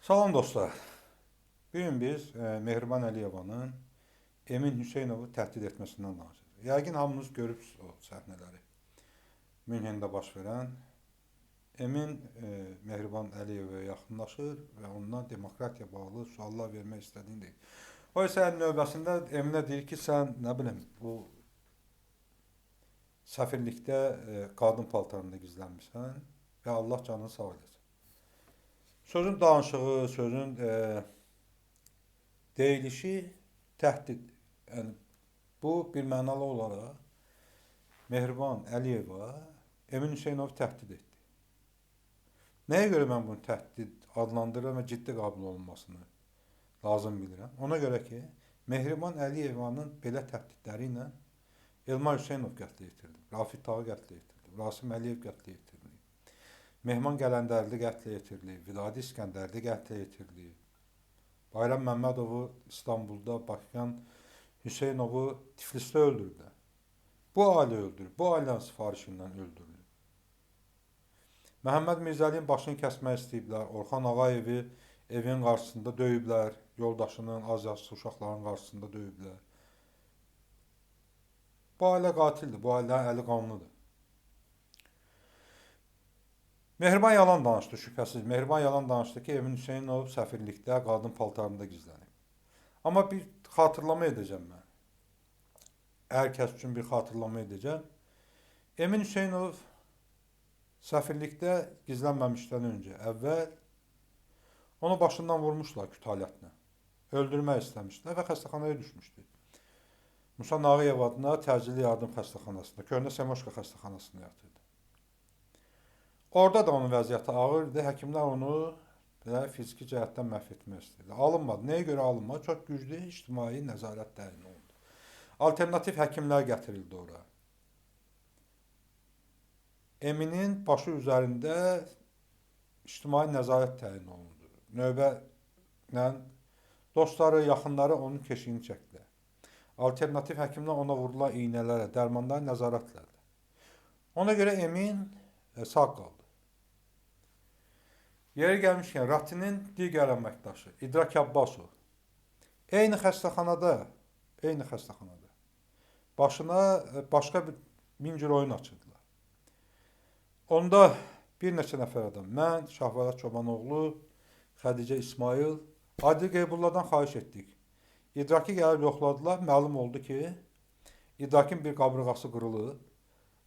Salam dostlar. Bu gün biz Mehriban Əliyevanın Emin Hüseynovu təhdid etməsindən danışacağıq. Yəqin hamınız görübsünüz o səhnələri. Münhendə baş verən Emin Mehriban Əliyevə yaxınlaşır və ondan demokratiya bağlı suallar vermək istədiyini deyir. O isə növbəsində Eminə deyir ki, sən nə bilim bu səfirlikdə qadın paltarında gizlənmisən və Allah canını sağ eləsin. Sözün danışığı, sözün deyilişi təhdid. Yəni bu bir mənalı olaraq Mehriban Əliyeva Emin Hüseynov təhdid etdi. Nəyə görə mən bunu təhdid adlandırıram və ciddi qəbul olunmasını lazım bilirəm? Ona görə ki, Mehriban Əliyevanın belə təhdidləri ilə Elmar Hüseynov qətlə yetirilib, Rafiq Tağı qətlə yetirilib, Rasim Əliyev qətlə yetirilib, Mehman Qələndərli qətlə yetirilib, Vidadi İskəndərli qətlə yetirilib, Bayram Məmmədovu İstanbulda, Bakıyan Hüseynovu Tiflisdə öldürüblər. Bu ailə öldürüb, bu ailənin sifarişi ilə öldürülüb. Məhəmməd Mirzəlinin başını kəsmək istəyiblər, Orxan Ağayevi evin qarşısında döyüblər, yoldaşının, az yaşlı uşaqların qarşısında döyüblər. Bu ailə qatildir, bu ailənin əli qanlıdır. Mehriban yalan danışdı, şübhəsiz. Mehriban yalan danışdı ki, Emin Hüseynov səfirlikdə qadın paltarında gizlənib. Amma bir xatırlama edəcəm mən. Hər kəs üçün bir xatırlama edəcəm. Emin Hüseynov səfirlikdə gizlənməmişdən öncə, əvvəl onu başından vurmuşlar kütaliyyətlə. Öldürmək istəmişdilər və xəstəxanaya düşmüşdü. Musa Nağıyev adına təcili yardım xəstəxanasında, Köhnə Semoşka xəstəxanasında yatırdı. Orada da onun vəziyyəti ağır idi. Həkimlər onu belə fiziki cəhətdən məhv etmək istəyirdi. Alınmadı. Nəyə görə alınmadı? Çox güclü ictimai nəzarət təyin olundu. Alternativ həkimlər gətirildi ora. Eminin başı üzərində ictimai nəzarət təyin olundu. Növbə ilə dostları, yaxınları onun keşiyini çəkdilər. Alternativ həkimlər ona vurulan iynələrə, dərmanlara nəzarət elədilər. Ona görə Emin sağ qaldı. Yeri gəlmişkən, Ratinin digər əməkdaşı İdrak Abbasov eyni xəstəxanada başına başqa bir min cür oyun açırdılar. Onda bir neçə nəfər adam, mən, Şahvara Çobanoğlu, Xədicə İsmail, Adil Qeybulladan xahiş etdik. İdraki gəlib yoxladılar, məlum oldu ki, İdrakin bir qabırğası qırılıb,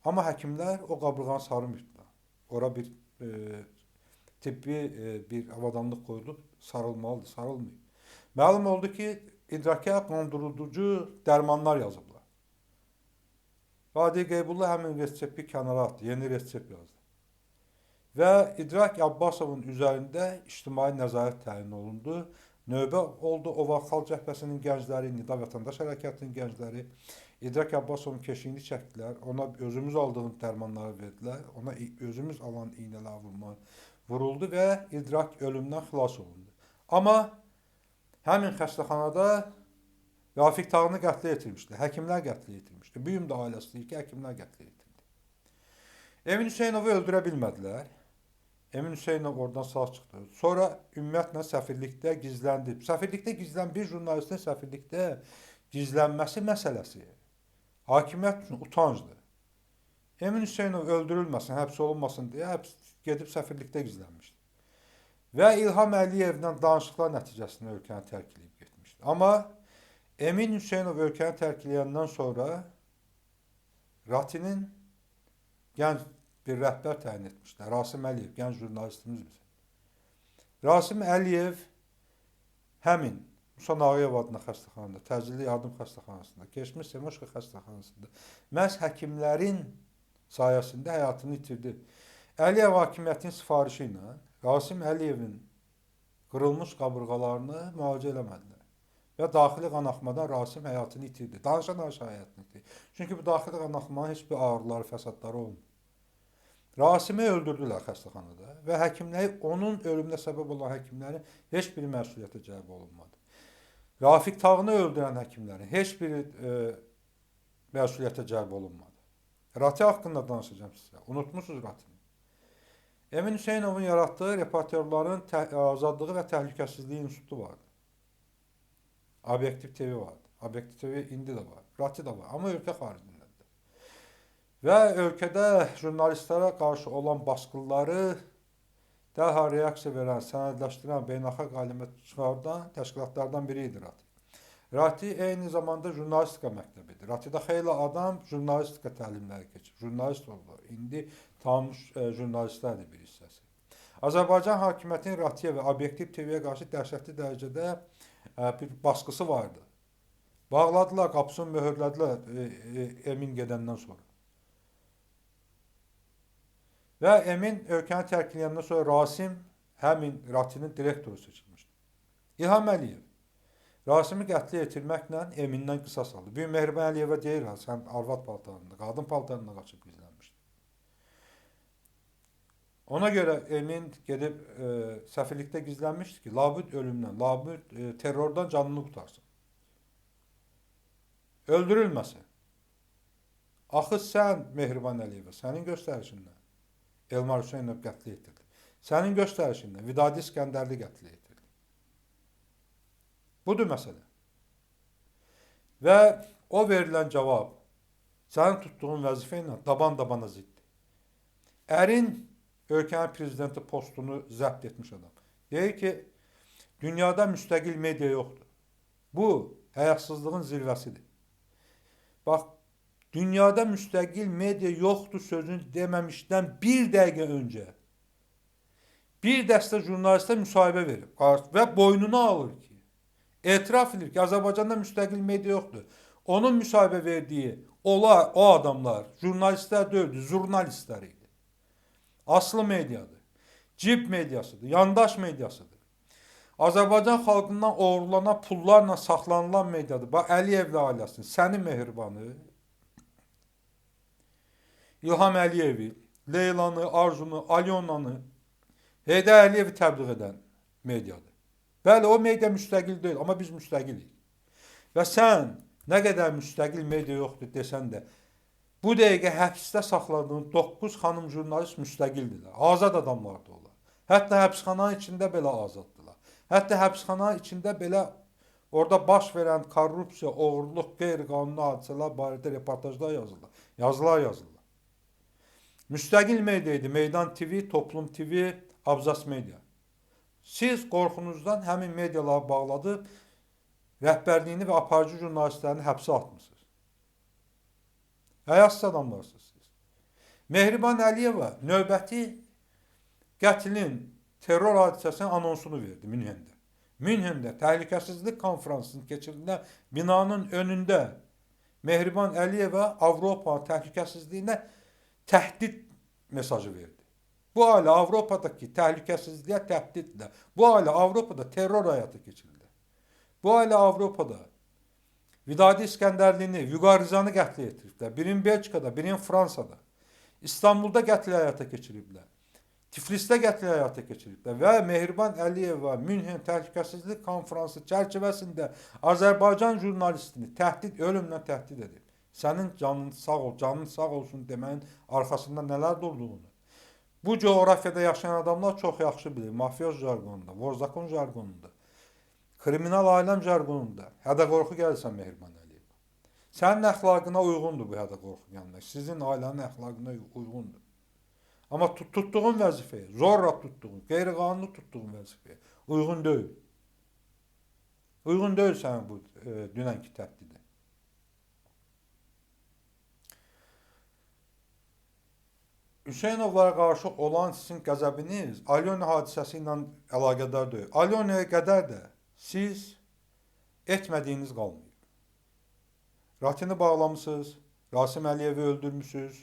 amma həkimlər o qabırğanı sarmırdılar. Ora bir tibbi bir avadanlıq qoyulub, sarılmalıdır, sarılmayıb. Məlum oldu ki, İdrakə qandırıcı dərmanlar yazıblar. Adil Qeybulla həmin resepti kənara atdı, yeni resept yazdı. Və İdrak Abbasovun üzərində ictimai nəzarət təyin olundu. Növbə oldu o vaxt Xalq Cəbhəsinin gəncləri, Nida Vətəndaş Hərəkatının gəncləri İdrak Abbasovun keşiyini çəkdilər. Ona özümüz aldığımız dərmanları verdilər. Ona özümüz alan iynələr vuruldu və İdrak ölümdən xilas olundu. Amma həmin xəstəxanada Rafiq Tağını qətlə yetirmişdi. Həkimlər qətlə yetirmişdi. Bu gün də ailəsi deyir ki, həkimlər qətlə yetirdi. Emin Hüseynovu öldürə bilmədilər. Emin Hüseynov oradan sağ çıxdı. Sonra ümumiyyətlə səfirlikdə gizləndi. Səfirlikdə gizlən bir jurnalistin səfirlikdə gizlənməsi məsələsi hakimiyyət üçün utancdır. Emin Hüseynov öldürülməsin, həbs olunmasın deyə gedib səfirlikdə gizlənmişdi. Və İlham Əliyevlə danışıqlar nəticəsində ölkəni tərk edib getmişdi. Amma Emin Hüseynov ölkəni tərk edəndən sonra Ratinin gənc bir rəhbər təyin etmişlər. Rasim Əliyev, gənc jurnalistimiz bizim. Rasim Əliyev həmin Musa Nağıyev adına xəstəxanada, təcili yardım xəstəxanasında, Keçmiş Semoşka xəstəxanasında məhz həkimlərin sayəsində həyatını itirdi. Əliyev hakimiyyətinin sifarişi ilə Rasim Əliyevin qırılmış qabırğalarını müalicə eləmədilər. Və daxili qanaxmadan Rasim həyatını itirdi. Danışa-danışa həyatını itirdi. Çünki bu daxili qanaxmanın heç bir ağrıları, fəsadları olmur. Rasimi öldürdülər xəstəxanada və həkimləri, onun ölümünə səbəb olan həkimlərin heç biri məsuliyyətə cəlb olunmadı. Rafiq Tağını öldürən həkimlərin heç biri məsuliyyətə cəlb olunmadı. Rati haqqında danışacağım sizə. Unutmuşsunuz Ratini. Emin Hüseynovun yaratdığı reportyorların azadlığı və təhlükəsizliyi institutu vardı. Obyektiv TV vardı. Obyektiv TV indi də var. RATİ də var. Amma ölkə xaricindədir. Və ölkədə jurnalistlərə qarşı olan baskıları dərhal reaksiya verən, sənədləşdirən, beynəlxalq aləmə çıxardan təşkilatlardan biri idi RATİ. RATİ eyni zamanda jurnalistika məktəbidir. RATİ-də xeyli adam jurnalistika təlimləri keçib, jurnalist oldular. İndi tanınmış jurnalistlərdir bir hissəsi. Azərbaycan hakimiyyətinin RATİ-yə və Obyektiv TV-yə qarşı dəhşətli dərəcədə bir baskısı vardı. Bağladılar, qapısını möhürlədilər Emin gedəndən sonra. Və Emin ölkəni tərk edəndən sonra Rasim həmin RATİ-nin direktoru seçilmişdi. İlham Əliyev Rasimi qətlə yetirməklə Emindən qisas aldı. Bir Mehriban Əliyevə deyir, sən arvad paltarında, qadın paltarında qaçıb gizlənmişdi. Ona görə Emin gedib səfirlikdə gizlənmişdi ki, labüd ölümdən, labüd terrordan canını qutarsın. Öldürülməsin. Axı sən Mehriban Əliyevə, sənin göstərişindən Elmar Hüseynov qətlə yetirdi. Sənin göstərişindən Vidadi İskəndərli qətlə yetirdi. Budur məsələ. Və o verilən cavab sənin tutduğun vəzifə ilə daban-dabana ziddir. Ərin ölkənin prezidenti postunu zəbt etmiş adam. Deyir ki, dünyada müstəqil media yoxdur. Bu, həyasızlığın zirvəsidir. Bax, dünyada müstəqil media yoxdur sözünü deməmişdən bir dəqiqə öncə bir dəstə jurnalistə müsahibə verib və boynuna alır ki, etiraf edir ki, Azərbaycanda müstəqil media yoxdur. Onun müsahibə verdiyi onlar, o adamlar jurnalistlər deyildi, jurnalistlər idi. Aslı mediadır, cib mediasıdır, yandaş mediasıdır. Azərbaycan xalqından oğurlanan pullarla saxlanılan mediadır. Bax, Əliyevlə ailəsinin, sənin Mehribanı, İlham Əliyevi, Leylanı, Arzunu, Alyonanı, Heydər Əliyevi təbliğ edən mediadır. Bəli, o media müstəqil deyil, amma biz müstəqilik. Və sən nə qədər müstəqil media yoxdur desən də, bu dəqiqə həbsdə saxladığın 9 xanım jurnalist müstəqildirlər. Azad adamlardır onlar. Hətta həbsxananın içində belə azaddırlar. Hətta həbsxananın içində belə orada baş verən korrupsiya, oğurluq, qeyri-qanuni hadisələr barədə reportajlar yazılır. Yazılar yazılır. Müstəqil media idi. Meydan TV, Toplum TV, Abzas Media. Siz qorxunuzdan həmin mediaları bağladıb, rəhbərliyini və aparıcı jurnalistlərini həbsə atmısınız. Həyasız adamlarsınız siz. Mehriban Əliyeva növbəti qətlin, terror hadisəsinin anonsunu verdi Münhendə. Münhendə təhlükəsizlik konfransının keçirilən binanın önündə Mehriban Əliyeva Avropa təhlükəsizliyinə təhdid mesajı verdi. Bu ailə Avropadakı təhlükəsizliyə təhdidlə, bu ailə Avropada terror həyata keçirildi. Bu ailə Avropada Vidadi İskəndərlini, Vüqar Rizanı qətlə yetiriblər. Birini Belçikada, birini Fransada. İstanbulda qətl həyata keçiriblər. Tiflisdə qətl həyata keçiriblər və Mehriban Əliyeva Münhen Təhlükəsizlik Konfransı çərçivəsində Azərbaycan jurnalistini təhdid, ölümlə təhdid edib. Sənin canın sağ ol, canın sağ olsun deməyin arxasında nələr durduğunu. Bu coğrafiyada yaşayan adamlar çox yaxşı bilir. Mafioz jarqonunda, vorzakon jarqonunda, kriminal aləm jarqonunda hədə qorxu gəlirsən Mehriban Əliyeva. Sənin əxlaqına uyğundur bu hədə qorxu gəlmək. Sizin ailənin əxlaqına uyğundur. Amma tutduğun vəzifəyə, zorla tutduğun, qeyri-qanuni tutduğun vəzifəyə uyğun deyil. Uyğun deyil sənin bu dünənki təhdidə. Hüseynovlara qarşı olan sizin qəzəbiniz Alyona hadisəsi ilə əlaqədar deyil. Alyonaya qədər də siz etmədiyiniz qalmayıb. RATİ-ni bağlamısınız, Rasim Əliyevi öldürmüsünüz,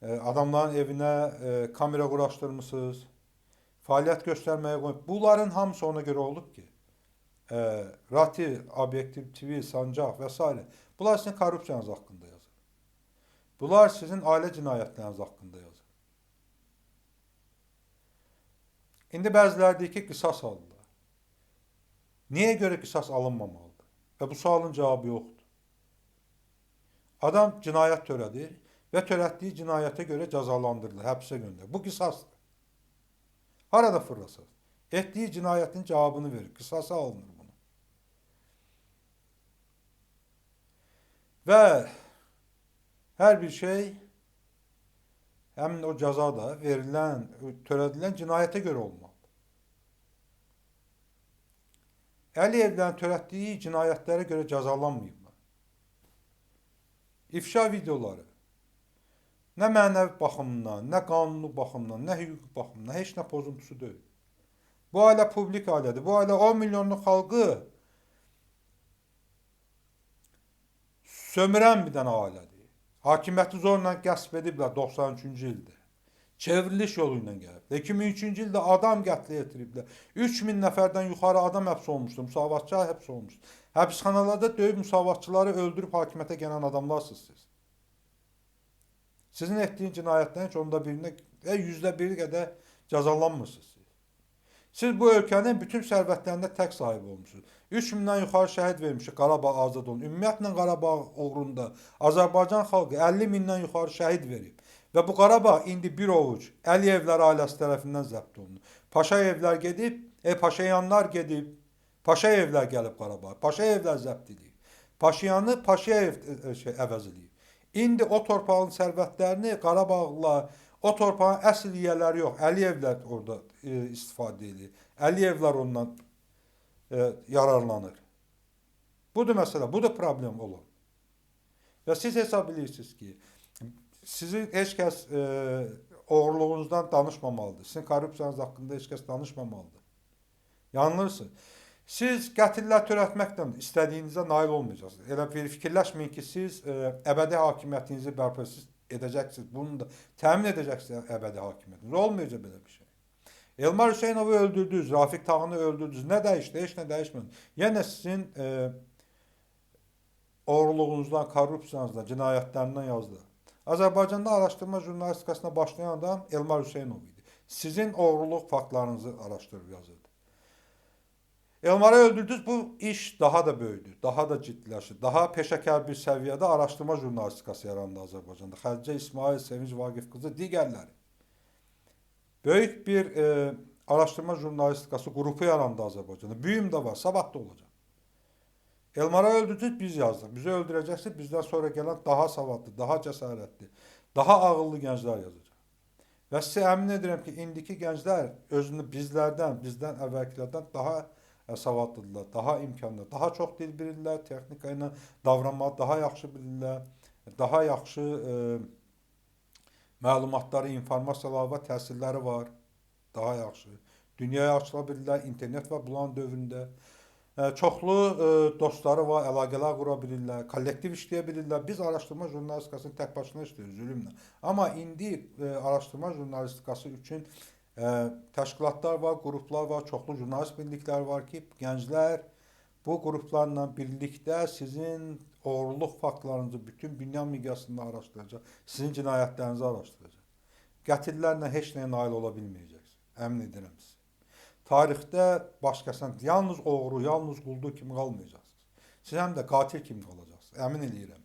adamların evinə kamera quraşdırmısınız, fəaliyyət göstərməyə qoyub. Bunların hamısı ona görə olub ki, RATİ, Obyektiv TV, Sancaq və s. Bunlar sizin korrupsiyanız haqqında yazır. Bunlar sizin ailə cinayətləriniz haqqında yazır. İndi bəziləri deyir ki, qisas alırlar. Niyə görə qisas alınmamalıdır? Və bu sualın cavabı yoxdur. Adam cinayət törədir. Və törətdiyi cinayətə görə cəzalandırılır, həbsə göndərilir. Bu qisasdır. Harada fırlasaz? Etdiyi cinayətin cavabını verir. Qisası alınır bunu. Və hər bir şey, həmin o cəza da verilən, törədilən cinayətə görə olmalıdır. Əliyevlərin törətdiyi cinayətlərə görə cəzalanmayıblar. İfşa videoları nə mənəvi baxımdan, nə qanuni baxımdan, nə hüquqi baxımdan heç nə pozuntusu deyil. Bu ailə publik ailədir. Bu ailə 10 milyonluq xalqı sömürən bir dənə ailədir. Hakimiyyəti zorla qəsb ediblər 93-cü ildə. Çevriliş yolu ilə gəliblər. 2003-cü ildə adam qətli yetiriblər. 3000 nəfərdən yuxarı adam həbs olmuşdu, müsavatçı həbs olmuşdu. Həbsxanalarda döyüb müsavatçıları öldürüb hakimiyyətə gələn adamlarsınız siz. Sizin etdiyin cinayətlərin heç onda birinə, %1 qədər cəzalanmırsınız siz. Siz bu ölkənin bütün sərvətlərində tək sahib olmuşsunuz. 3000-dən yuxarı şəhid vermişik Qarabağ azad olun. Ümumiyyətlə Qarabağ uğrunda Azərbaycan xalqı 50 mindən yuxarı şəhid verib. Və bu Qarabağ indi bir ovuc Əliyevlər ailəsi tərəfindən zəbt olunur. Paşayevlər gedib, Paşayanlar gedib, Paşayevlər gəlib Qarabağa. Paşayevlər zəbt edib. Paşayanı Paşayev əvəz edib. İndi o torpağın sərvətlərini Qarabağlılar, o torpağın əsl yiyələri yox, Əliyevlər orada istifadə edir. Əliyevlər ondan yararlanır. Budur məsələ, budur problem olan. Və siz hesab edirsiniz ki, sizi heç kəs oğurluğunuzdan danışmamalıdır. Sizin korrupsiyanız haqqında heç kəs danışmamalıdır. Yanılırsınız. Siz qətillər törətməklə istədiyinizə nail olmayacaqsınız. Elə bir fikirləşməyin ki, siz əbədi hakimiyyətinizi bərpa edəcəksiniz. Bunu da təmin edəcəksiniz əbədi hakimiyyətinizi. Olmayacaq belə bir şey. Elmar Hüseynovu öldürdünüz, Rafiq Tağını öldürdünüz. Nə dəyişdi? Heç nə dəyişmədi. Yenə sizin oğurluğunuzdan, korrupsiyanızdan, cinayətlərindən yazdı. Azərbaycanda araşdırma jurnalistikasına başlayan adam Elmar Hüseynov idi. Sizin oğurluq faktlarınızı araşdırıb yazırdı. Elmarı öldürdünüz, bu iş daha da böyüdü, daha da ciddiləşdi, daha peşəkar bir səviyyədə araşdırma jurnalistikası yarandı Azərbaycanda. Xədicə İsmail, Sevinç Vaqif qızı, digərləri. Böyük bir araşdırma jurnalistikası qrupu yarandı Azərbaycanda. Büyüm də var, sabah da olacaq. Elmarı öldürdünüz, biz yazdıq. Bizi öldürəcəksiniz, bizdən sonra gələn daha savadlı, daha cəsarətli, daha ağıllı gənclər yazacaq. Və sizə əmin edirəm ki, indiki gənclər özünü bizlərdən, bizdən əvvəlkilərdən daha savadlıdırlar, daha imkanlı, daha çox dil bilirlər, texnika ilə davranmağı daha yaxşı bilirlər, daha yaxşı məlumatları, informasiyaları var, təhsilləri var, daha yaxşı. Dünyaya açıla bilirlər, internet var bunların dövründə. Çoxlu dostları var, əlaqələr qura bilirlər, kollektiv işləyə bilirlər. Biz araşdırma jurnalistikasını tək başına işləyirik, zülmlə. Amma indi araşdırma jurnalistikası üçün təşkilatlar var, qruplar var, çoxlu jurnalist birlikləri var ki, gənclər bu qruplarla birlikdə sizin oğurluq faktlarınızı bütün dünya miqyasında araşdıracaq, sizin cinayətlərinizi araşdıracaq. Qətillərlə heç nəyə nail ola bilməyəcəksiniz, əmin edirəm sizi. Tarixdə başqasına yalnız oğru, yalnız quldur kimi qalmayacaqsınız. Siz həm də qatil kimi qalacaqsınız, əmin eləyirəm.